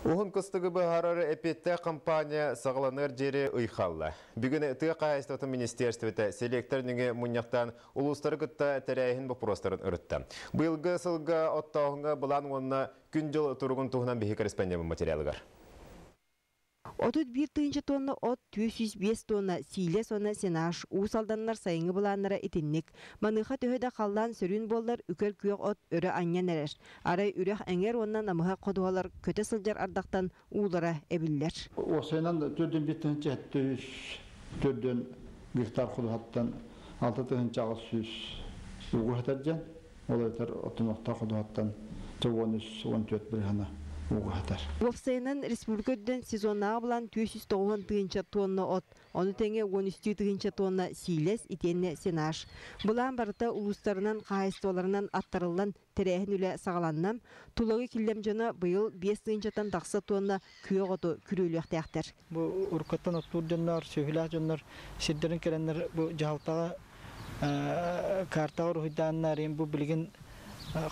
Уһун кыстыгы быһаарар эппиэттээх компания саҕаланыар диэри ый хаалла. Бүгүн тыа хаһаайыстыбатын министиэристибэтэ селектор нөҥүө мунньахтаан улуустары кытта тэрээһин боппуруостарын ырытта. Быйылгы сылга оттооһуҥҥа былаан уонна күн-дьыл туругун туһунан биһи корреспондеммыт материалыгар. 31 тыһыынча тонна от, 405 тонна сиилэс уонна сенаж, Уус Алданнар сайыҥҥы былааннара итинник. Маныаха төһө да халлаан сөрүүн буоллар, үкэр күөх от өрө анньан эрэр. Арай үрэх эҥэр уонна намыһах ходуһалар көтө сылдьар ардахтан уулара эбиллэр. Уопсайынан 401 тыһыынча 700 төрдүөн гектар ходуһаттан 6 800 уугу хатар дьэн, ол эбэтэр оттонуохтаах ходуһаттан 13-14 бырыһана уугу хатар. Уопсайынан республика үрдүнэн сезоннааҕы былаан 490 тыһыынча тонна от, ону тэҥэ 13 тыһыынча тонна сиилэс итиэннэ сенаж. Былаан барыта улуустарынан, хаһаайыстыбаларынан аттарыллан тэрээһин үлэ саҕаланна. Тулагы Киллэм дьоно быйыл 5 тыһыынчаттан тахса тонна күөх оту күрүөлүөхтээхтэр. Бу уруккаттан оттуур дьоннор, сүөһүлээх дьоннор сирдэрин кэлэннэр бу дьаһалтаҕа картаҕа уруһуйдааннар, бу билигин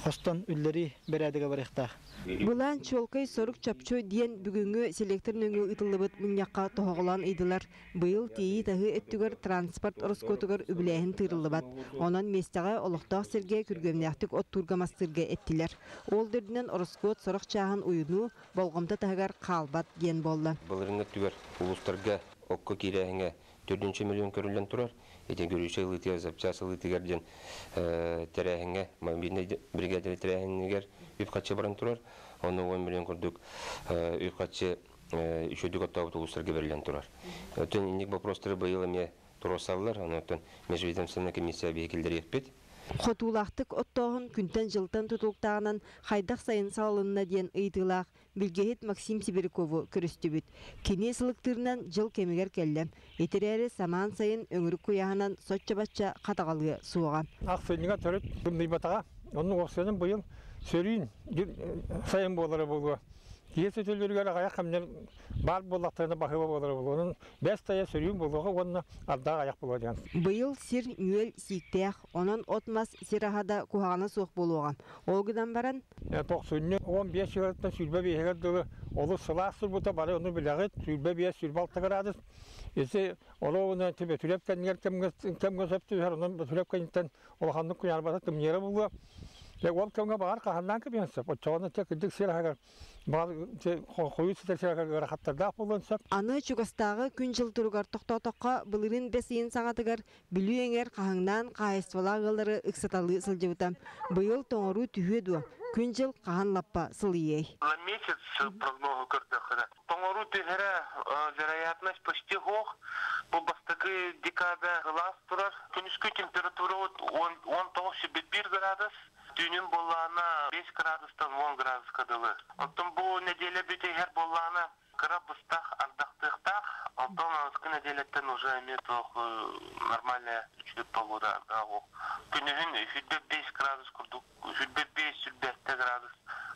хостон үллэрии бэрээдэгэ барыахтаах. Былаан чуолкай, сорук чопчу диэн бүгүҥҥү селектор нөҥүө ыытыллыбыт мунньахха тоһоҕолоон ыйдылар. Быйыл тиэйии-таһыы өттүгэр транспорт ороскуотугар үбүлээһин тыырыллыбат. Онон миэстэҕэ олохтоох сиргэ күргүөмнээхтик оттуурга-мастыырга эттилэр. Ол да үрдүнэн ороскуот сорох чааһын уйунуу болҕомто таһыгар хаалбат диэн буолла. Былырыыҥҥы өттүгэр улуустарга окко киирээһиҥҥэ төрдүнчэ миллион көрүллэн турар. Ити көрүүчэ ылыытыгар, запчас ылыытыгар диэн тэрээһиҥҥэ, мобильнай бригада тэрээһинигэр үп-харчы баран турар. Онно 10 миллион курдук үп-харчы үчүгэйдик оттообут улуустарга бэриллэн турар. Оттон инник вопростары быйыл эмиэ туруорсаллар. Онон межведомственная комиссия биһи киллэриэхпит. Хотуулаахтык оттооһун күнтэн-дьылтан тутулуктааҕынан хайдах сайын салалынна диэн ыйытыылаах билгэһит Максим Сибирякову көрүстүбүт. Кини сылыктыырынан дьыл кэмигэр кэллэ. Итирээри самаан сайын өҥүрүк куйааһынан соччо-бачча хатаҕалыа суоҕа. Ахсынньыга төрүт тымныйбатаҕа. Оннук охсуонун быйыл сөрүүн сайын буолара буолуо. Киһи сөтөллөрүгэр аҕыйах кэмнэр баар буоллахтарына баһыыба буолара буолуо. Онон бэс тайа сөрүүн буолуоҕа уонна ардаах айах буолуо диэн. Быйыл сир нүөл сииктээх, онон от-мас сир аһа да куһаҕана суох буолуоҕа. Ол гынан баран Тохсунньу 15 ыһыттан 25-гэр дылы олус сылаас турбута бары ону билэҕит 25 26 градус. Ити олоҕуна Бөтүрүөп кэннигэр кэмҥэ сөп түһэр, онон Бөтүрүөп кэнниттэн улаханнык куйаарбата тымныйара буолуо. Ол кэмҥэ баҕар хаһаннаан кэбиһэн сөп. Оччоҕуна кырдьык сир аһыгар баҕар хойуу сытар сир аһыгар ыарахаттардаах буолуон сөп. Аны чугастааҕы күн-дьыл туругар тохтоотоххо, былырыын бэс ыйын саҥатыгар Бүлүү эҥэр хаһыҥнаан хаһаайыстыбалаах ыаллары ыксаталыы сылдьыбыта. Быйыл тоҥоруу түһүө дуо? Күн-дьыл хаһан лаппа сылыйыай? На месяц прогнозу көрдөххүнэ, тоҥоруу түһэрэ вероятность почти суох. Бу бастакы декада сылаас турар. Күнүскү температура 19,1 градус, түүнүн буоллаҕына 5 градустан 10 градуска дылы. Оттон бу неделя бүтүһэр буоллаҕына кыра быстах ардахтыахтаах, онтон аныгыскы нэдиэлэттэн уже эмиэ туох нормальная үчүгэй погода күнүһүн 25 градус курдук, 25-27 градус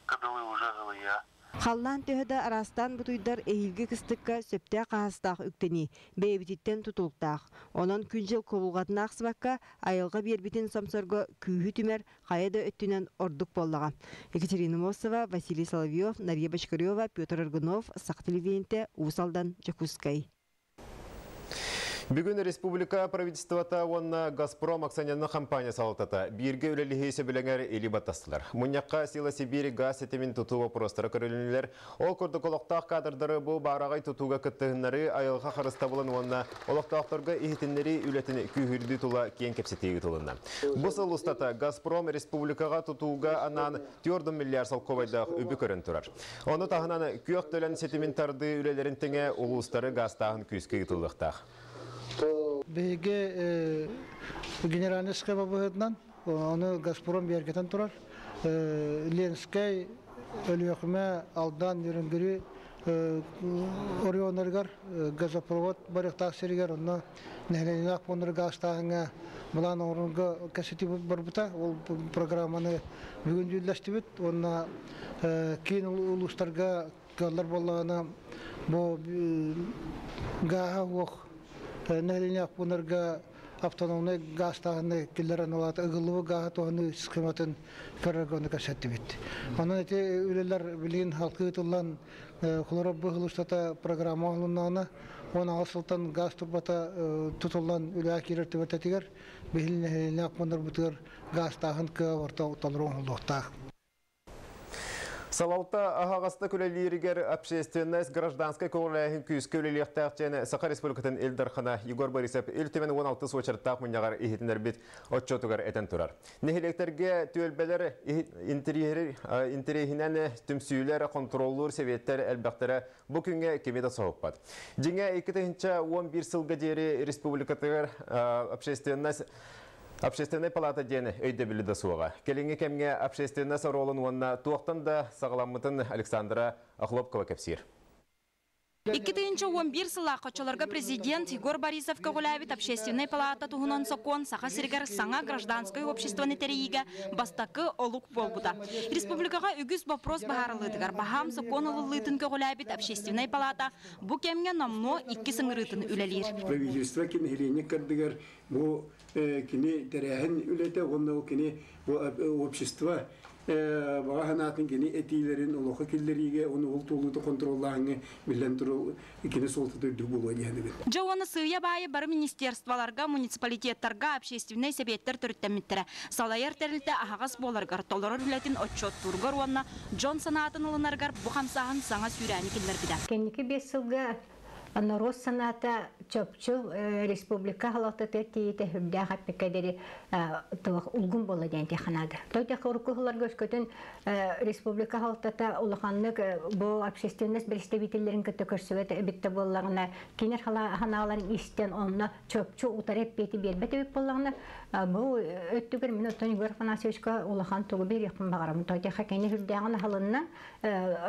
кыдылы уже ылыйа. Халлаан төһө да араастаан бутуйдар эһиилги кыстыкка сөптөөх хаһаастаах үктэнии бэйэбититтэн тутулуктаах. Онон күн-дьыл кубулҕатын аахсыбакка, айылҕа биэрбитин сомсорго күүһү түмэр хайа да өттүнэн ордук буоллаҕа. Екатерина Мосова, Василий Соловьев, Нария Бочкарева, Петр Аргунов, Саха телевидениетэ, Уус Алдан, Дьокуускай. Бүгүн республика правительствота уонна «Газпром» акционернай компания салалтата бииргэ үлэлэһии сөбүлэҥэр илии баттастылар. Мунньахха Сила Сибири газ ситимин тутуу вопростара көрүлүннүлэр. Ол курдук олохтоох кадрдары бу баараҕай тутууга кыттыһыннарыы айылҕа харыстабылын уонна олохтоохторго иһитиннэрии үлэтин күүһүрдүү тула киэҥ кэпсэтии ыытылынна. Бу сыл устата «Газпром» республикаҕа тутууга анаан 4 миллиард солкуобайдаах үбү көрөн турар. Ону таһынан күөх төлөн ситимин тардыы үлэлэрин тэҥэ улуустары газтааһын күүскэ ыытыллыахтаах. Биһиги генеральный схема быһыытынан ону «Газпром» бигэргэтэн турар. Ленскэй, Өлүөхүмэ, Алдан, Нерюнгри оройуоннарыгар газопровод барыахтаах сиригэр онно нэһилиэнньэлээх пууннары гаастааһыҥҥа былаан оҥорорго кэпсэтии барбыта. Ол программаны бүгүн дьүүллэстибит уонна киин улуустарга кыаллар буоллаҕына бу гааһа суох нэһилиэнньэлээх пууннарга. Автономнай гаастааһыны киллэрэн олата ыгыллыбы гааһы туһаныы схематын көрөргө ону кэпсэттибит. Онон ити үлэлэр билигин халкыы тыллан холоро быһылыстата программа оҥоһулуннаҕына 16 сылтан газ турбата тутуллан үлэҕэ киирэр түбэлтэтигэр биһиги нэһилиэнньэлээх пууннарбытыгар гаастааһын кыа орто толору оҥоһуллуохтаах. Салалта аһаҕастык үлэлииригэр общественность гражданскай көҕүлээһин күүскэ үлэлиэхтээх диэн Саха Республикатын Ил Дархана Егор Борисов Ил Түмэн 16 уочараттаах мунньаҕар иһитиннэрбит отчуотугар этэн турар. Нэһилиэктэргэ түөлбэлэр интэриэһинэн түмсүүлэр, хонтуруоллуур сэбиэттэр элбэхтэрэ бу күҥҥэ кими да соһуппат. Дьиҥэ 2011 сылга диэри республикатыгар общественность Общественнай палата диэн өйдөбүлү да суоҕа. Кэлиҥҥи кэмҥэ общественность оруолун уонна туохтан да саҕаламмытын Александра Охлопкова кэпсиир. 2011 сыллаах оччолорго президент Егор Борисов көҕүлээбит общественнай палата туһунан сокуон Саха сиригэр саҥа гражданскай обществоны тэрийиигэ бастакы олук буолбута. Республикаҕа үгүс вопрос быһаарыллыытыгар баһаам сокуон ылыллыытын көҕүлээбит общественнай палата бу кэмҥэ номнуо икки ыҥырыытын үлэлиир. Правительство нэһилиэнньэ кырдыгар бу кини тэрээһин үлэтэ уонна кини общество баҕа санаатын кини этиилэрин олоххо киллэриигэ уонна ол туолуута контроллааһыҥҥа биллэн турар кини суолтата үрдүк буолуо диэхинибин. Дьэ уонна сыыйа баайы бары министерстволарга, муниципалитеттарга общественнай сэбиэттэр төрүттэммиттэрэ. Салайар тэрилтэ аһаҕас буоларыгар, толорор үлэтин отчуоттуургар уонна дьон санаатын ылынарыгар бу хамсааһын саҥа сүүрээни киллэрбитэ. Кэнники 5 сылга норуот санаата чопчу республика халалтата тиийитэ хүрдээх аппикадери туох улгум буола диэн тиханада. Той урукку өскөтүн республика халалтата улаханнык бу общественность представительлерин кытта көрсүбэт эбитте буоллаҕына, кинер ханааларын истен онно чопчу утары эппиэти биэрбэт эбит буоллаҕына, бу өттүгэр мин оттон Егор Афанасьевичка улахан тугу биэриэхпин баҕарабын. Той кини хүрдээҕин аһылынна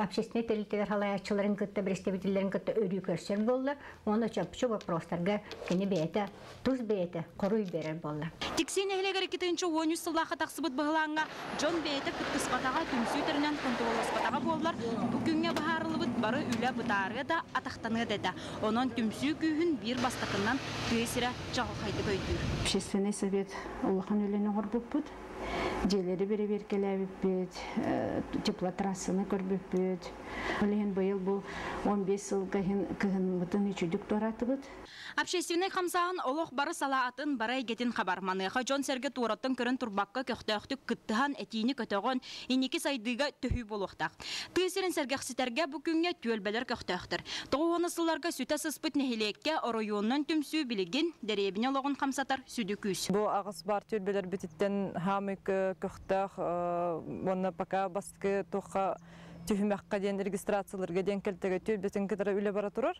общественный тэрилтэлэр халаяччыларын кытта представительлерин кытта өрүү көрсөр буолла. Онно чопчу вопростарга кини бэйэтэ тус бэйэтэ хоруй берер буолла. Тиксии нэһилиэгэр 2013 сыллаахха тахсыбыт быһылааҥҥа дьон бэйэтэ кыттыспатаҕа, түмсүү тэринэн хонтуруолласпатаҕа буоллар, бу күҥҥэ быһаарыллыбыт бары үлэ бытаарыа да, атахтаныа да этэ. Онон түмсүү күүһүн биир бастакынан тыа сирэ чаҕылхайдык өйдүүр. Общественный совет улахан үлэни оҥорбуппут. Дьиэлэри бэрэбиэркэлээбиппит, теплотрассаны көрбүппүт. Ол быйыл бу 15 сылга кыһынмытын үчүгэйдик туораатыбыт. Общественный хамсааһын олох бары салаатын бары эйгэтин хабар. Маныаха дьон сэргэ туораттан көрөн турбакка көхтөөхтүк кыттыһан этиини көтөҕөн инники сайдыыга төһүү буолуохтаах. Тыа сирин сэргэхситэргэ бу күҥҥэ түөлбэлэр көхтөөхтөр. 90 сылларга сүтэ сыспыт нэһилиэккэ оройуоннан түмсүү билигин дэриэбинэ олоҕун хамсатар сүдү күүс. Бу аҕыс бар түөлбэлэр бититтен хаамык көхтөөх уонна пока бастакы туохха түһүмэххэ диэн регистрацияларга диэн кэлтэгэ түөлбэтин кытары үлэ бара турар.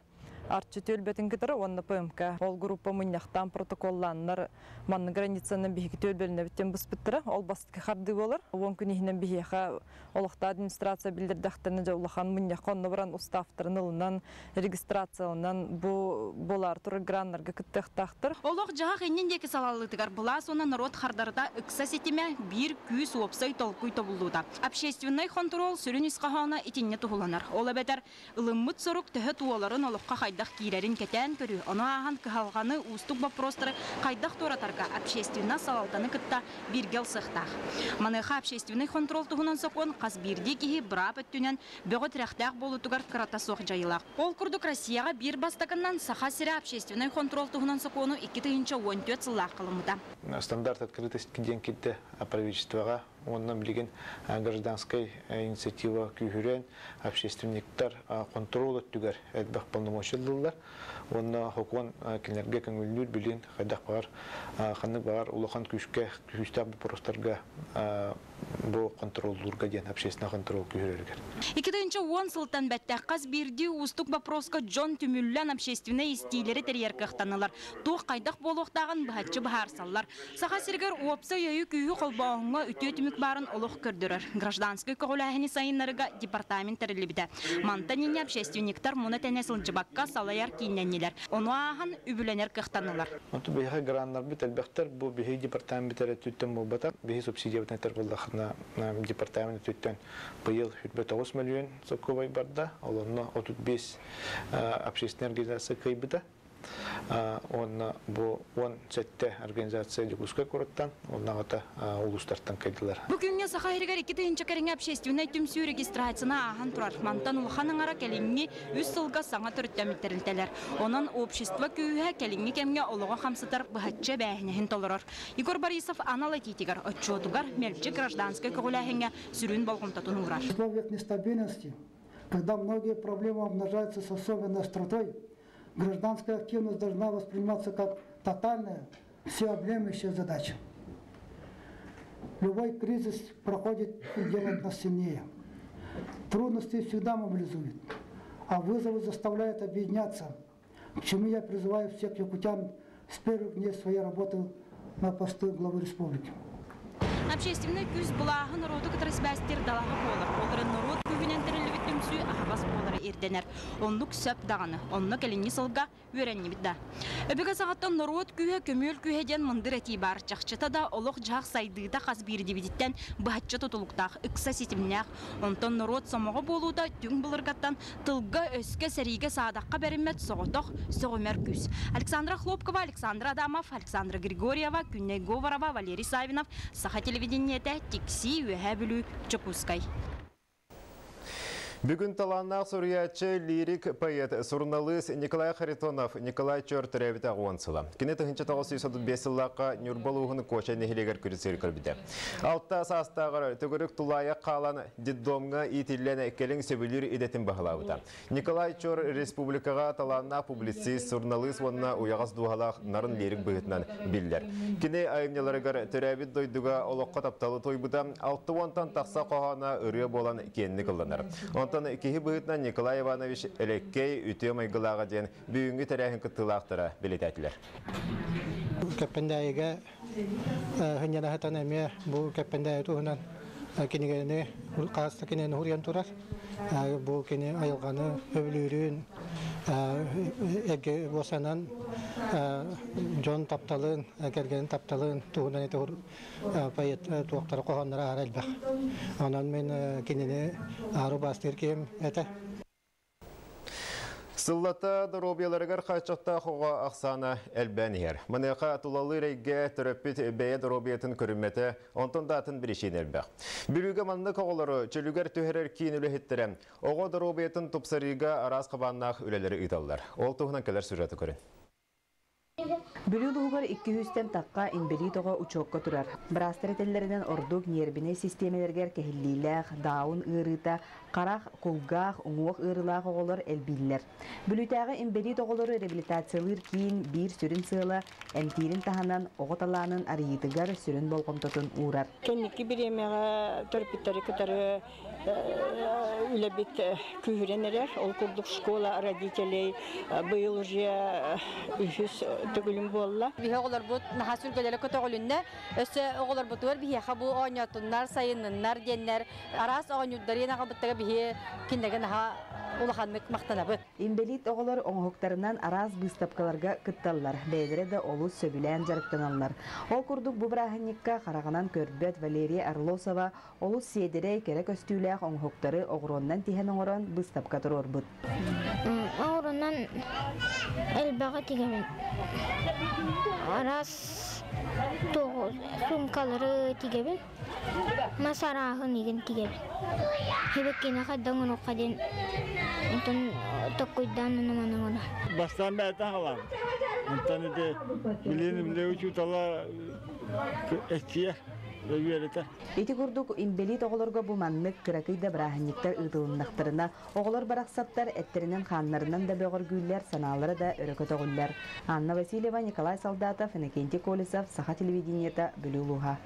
Арчы түөлбэтин кытары уонна ПМК. Ол группа мунньахтаан протоколлааннар манны границаны биһиги түөлбэлинэбиттен быспыттара. Ол бастакы харды болар. 10 күн иһинэн биһиэхэ олохта администрация билдирдэхтэрine дьэ улахан мунньахха онно баран уставтарын ылынан регистрацияланан бу болар турар граннарга кыттыахтаахтар. Олох жаһах иннин диэки салаллытыгар былаас уонна народ хардарыта ыкса ситимэ биир күүс уопсай толкуй тобуллуута. Общественный контроль сүрүн ис хоһооно итинне туһуланар. Ол эбэтэр ылыммыт сорук төһө туоларын олоххо хайдах киирэрин кэтээн көрүү. Ону ааһан кыһалҕаны уустук вопростары хайдах туоратарга общественный салалтаны кытта бииргэ ылсыахтаах. Маныаха общественный контроль туһунан сокуон хас биирдии киһи быраап өттүнэн бөҕө тирэхтээх буолуутугар кырата суох дьайыылаах. Ол курдук Россияҕа биир бастакынан Саха сирэ общественный контроль туһунан сокуону 2014 сыллаах ылыммыта. Стандарт открытости диэн киирдэ правительствоҕа уонна билигин гражданскай инициатива күүһүрэн общественниктар контроль өттүгэр элбэх полномочиялылар уонна хокуон кинилэргэ көҥүллүүр билин хайдах баҕар ханнык баҕар улахан күүскэ күүстээх боппуруостарга бу контроллуурга диэн общественный контроль күүһүрэригэр. 2010 сылтан бэттэх хас биирдии уустук вопроска дьон түмүллэн общественный истиилэри тэрийэр кыахтанылар. Туох хайдах буолуохтааҕын быһаччы быһаарсаллар. Саха сиригэр уопсай өйү күүһү холбооһуҥҥа үтүө түмүк баарын олох көрдөрөр. Гражданскай көҕүлээһини сайыннарыга департамент тэриллибитэ. Мантан инньэ общественниктар муна тэнэ сылдьыбакка салайар кииннэннилэр. Ону ааһан үбүлэнэр кыахтанылар. Онту биһиги граннарбыт элбэхтэр, бу биһиги департамент эрэ өттүттэн буолбата. Биһиги субсидиябытын этэр буоллахына департамент өттүттэн быйыл 29 миллион солкуобай барда, ол онно 35 общественный организация кыайбыта. Онна бу 17 организация Дьокуускай куораттан, оннаҕыта улуустартан кэлдилэр. Бу күҥҥэ Саха сиригэр 2000 кэриҥэ общественнай түмсүү регистрацияны ааһан турар. Мантан улахан аҥара кэлиҥҥи үс сылга саҥа төрүттэммит тэрилтэлэр. Онон общество күүһэ кэлиҥҥи кэмҥэ олоҕу хамсатар быһаччы эбээһинэһин толорор. Егор Борисов анал этиитигэр, отчуотугар мэлдьи гражданскай көҕүлээһиҥҥэ сүрүн болҕомтотун уурар. В условиях нестабильности, когда многие проблемы обнажаются с особенной остротой, гражданская активность должна восприниматься как тотальная, всеобъемлющая задача. Любой кризис проходит и делает нас сильнее. Трудности всегда мобилизуют, а вызовы заставляют объединяться, к чему я призываю всех якутян с первых дней своей работы на посту главы республики. Общественнай күүс былааһы норуоту кытары сибээстиир далаһа буолар. Ол эрэн норуот күүһүнэн тэриллибит түмсүү аһаҕас буолара ирдэнэр. Оннук сөп даҕаны. Онно кэлиҥҥи сылга үөрэннибит да. Өбүгэ саҕаттан норуот күүһэ, көмүөл күүһэ диэн мындыр этии баар. Чахчыта да олох-дьаһах сайдыыта хас биирдиибититтэн быһаччы тутулуктаах, ыкса ситимнээх. Онтон норуот сомоҕо буолуута түҥ былыргаттан тылга-өскө, сэриигэ-саадахха бэриммэт соҕотох сөҕүмэр күүс. Александра Хлопкова, Александра Адамов, Александра Григорьева, Күннэй Говорова, Валерий Савинов, Саха телевидениетэ, Тиксии, Үөһээ Бүлүү, Дьокуускай. Бүгүн талааннаах суруйааччы, лирик поэт, суруналыыс Николай Харитонов Николай Чор төрөөбүтэ 10 сыла. Кини 1935 сыллаахха Ньурба улууһун Куочай нэһилиэгэр күрүсүр көрбүтэ. Алта саастааҕар төгүрүк тулаайах хаалан детдомҥа иитиллэн кэлин сөбүлүүр идэтин баһылаабыта. Николай Чор республикаҕа талааннаах публицист, суруналыыс уонна уйаҕас дууһалаах нарын лирик быһыытынан биллэр. Кини айымньыларыгар төрөөбүт дойдуга олоххо тапталы туойбута, 60-тан тахса хоһооно ырыа буолан киэнник ылланар. Онтон киһи быһыытынан Николай Иванович элэккэй, үтүө майгылааҕа диэн бүгүҥҥү тэрээһин кыттыылаахтара бэлиэтээтилэр. Кэппэндээйигэ хынньанаһытан эмиэ бу Кэппэндээйи туһунан кинигэни хас да кинигэни уруйан турар. Бу кини айылҕаны өбүлүүрүн эргэ буосанан дьон тапталын, кэргэнин тапталын туһунан ити поэт туохтара хоһоонноро аһара элбэх. Онон мин кинини аару баастыыр киһим этэ. Сыллата доруобуйаларыгар хааччахтаах оҕо ахсаана элбээн иһэр. Маныаха тулалыыр эйгэ төрөппүт бэйэ доруобуйатын көрүммэтэ, онтон да атын биричиинэ элбэх. Бүлүүгэ маннык оҕолору чөлүгэр түһэрэр киин үлэһиттэрэ оҕо доруобуйатын тупсарыыга араас хабааннаах үлэлэри ыыталлар. Ол туһунан кэлэр сюжеты көрүн. Бүлүү улууһугар 200-тэн тахха инбэлиит оҕо учуокка турар. Быраастар этэллэринэн ордук ньиэрбинэй систиэмэлэригэр кэһиллиилээх, даун ыарыыта, харах, кулгаах, уҥуох ыарыылаах оҕолор элбииллэр. Бүлүүтээҕи инбэлиит оҕолору реабилитациялыыр киин биир сүрүн сыала эмтиирин таһынан оҕо талаанын арыйыытыгар сүрүн болҕомтотун уурар. Кэнники бириэмэҕэ төрөппүттэри кытары үлэбит күүһүрэн эрэр. Ол курдук школа родителей быйыл уже үһүс төгүлүм буолла. Биһи оҕолорбут наһаа сүргэлэрэ көтөҕүлүннэ. Өссө оҕолорбутугар биһиэхэ бу оонньоотуннар, сайынныннар диэннэр араас оонньуурдары аҕалбыттара биһи кинилэргэ наһаа улаханнык махтанабыт. Инбэлиит оҕолор оҥоһуктарынан араас быыстапкаларга кытталлар, бэйэлэрэ да олус сөбүлээн дьарыктаналлар. Ол курдук бу бырааһынньыкка хараҕынан көрбөт Валерия Орлосова олус сиэдэрэй, кэрэ көстүүлээх оҥоһуктары оҕуруоннан тиһэн оҥорон быыстапка туруорбут. Оҕуруонан элбэҕи тигэбин. Араас суумкалары тигэбин. Мас арааһын игин тигэбин. Хибэккини хайдан оҥоруохха диэн онтон токкуйдаан онон оҥоро. Бастаан бэйэтэ аҕалаабыт. Онтон ити билиэн билэ учуутала эччийэр, үөрэтэр. Ити курдук, инбэлиит оҕолорго бу маннык кыракый да бырааһынньыктар ыытылыннахтарына, оҕолор барахсаттар эттэринэн-хааннарынан да бөҕөргүүллэр, санаалара да өрө көтөҕүллэр. Анна Васильева, Николай Солдатов, Иннокентий Колесов, Саха телевидениета, Бүлүү улууһа.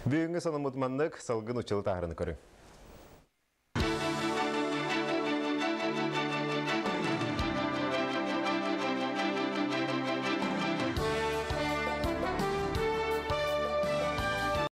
Бүгүҥҥү сонуммут маннык, салгын уччулу таһаарыны көрүҥ.